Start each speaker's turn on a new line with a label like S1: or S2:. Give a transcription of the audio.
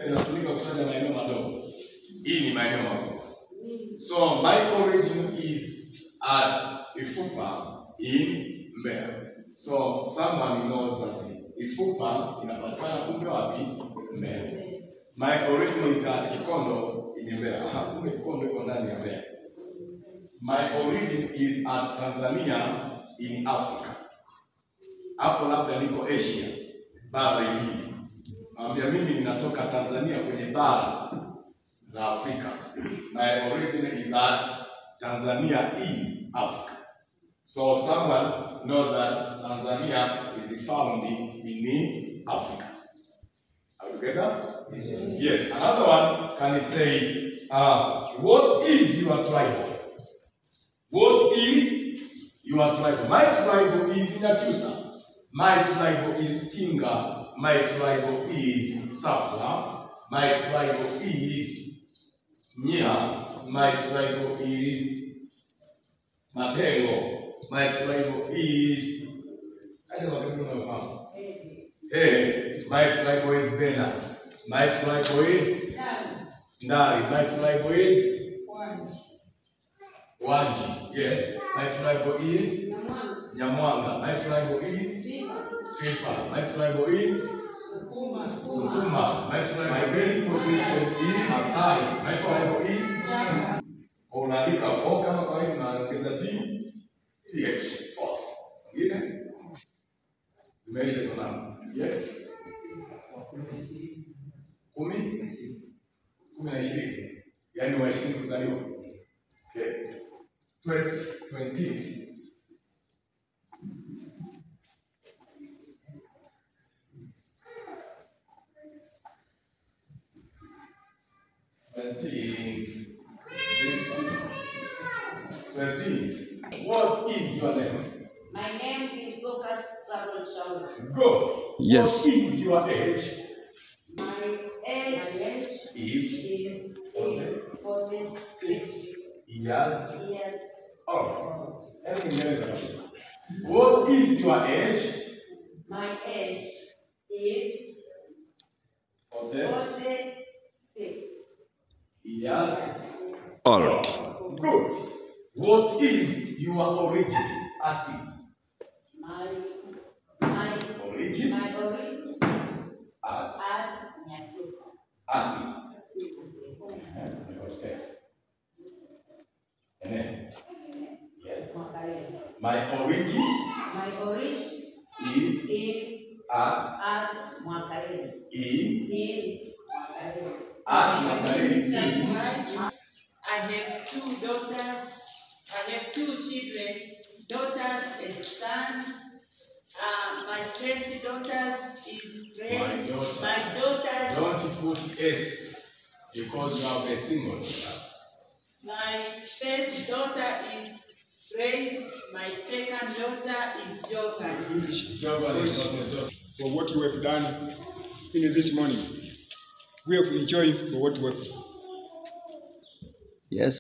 S1: inatumika kutaja maeneo madogo. Hii ni maeneo makubwa. So my origin is at Ifupa in Mbeya. So someone knows that Ifupa inapatikana kumbe wapi? Mbeya. My origin is at Kikondo in Mbeya. Kumbe Kikondo iko ndani ya Mbeya. My origin is at Tanzania in Africa. Hapo labda niko Asia, bara hili. Naambia mimi ninatoka Tanzania kwenye bara la Afrika. My origin is at Tanzania in Africa. So someone knows that Tanzania is found in Africa. Are you together? Yes. Another one can say, what is your tribe? What is your tribe? My tribe is Nyakyusa. My tribe is Kinga. My tribe is Safwa. My tribe is Nya. My tribe is Matego. My tribe is Hey. My tribe is Bena. My tribe is Ndari. My tribe is Wanji. Yes. My tribe is Nyamwanga. My tribe is Fipa. My tribe is Sukuma. My tribe is Masai. My tribe is unaandika 4 kama kawaida unaongeza th 4. Ngine? Zimeisha tuna. Yes. 10 na 20. Yaani wa 20 kuzaliwa. Okay. 20. What is your name?
S2: My name is Lucas Samuel.
S1: Good.
S3: Yes.
S1: What is your age?
S2: My age is 46
S1: years old. What is your age?
S2: My age is 46
S1: years
S3: old.
S1: Good. What is your origin? Asi.
S2: My
S1: origin?
S2: My origin is at Nyakyusa.
S1: Asi. Okay. And then, yes. My origin is
S2: at Mwakaleli.
S1: In
S2: Mwakaleli.
S1: At Mwakaleli.
S4: I have 2 daughters. I have 2 children, daughters and sons. My first daughter is Grace. My daughter.
S1: Don't put S because you have a single.
S4: My first daughter is Grace. My second daughter is Jovan.
S1: Jovan is not a daughter.
S5: For what you have done in this morning, we have enjoyed for what you have.
S3: Yes.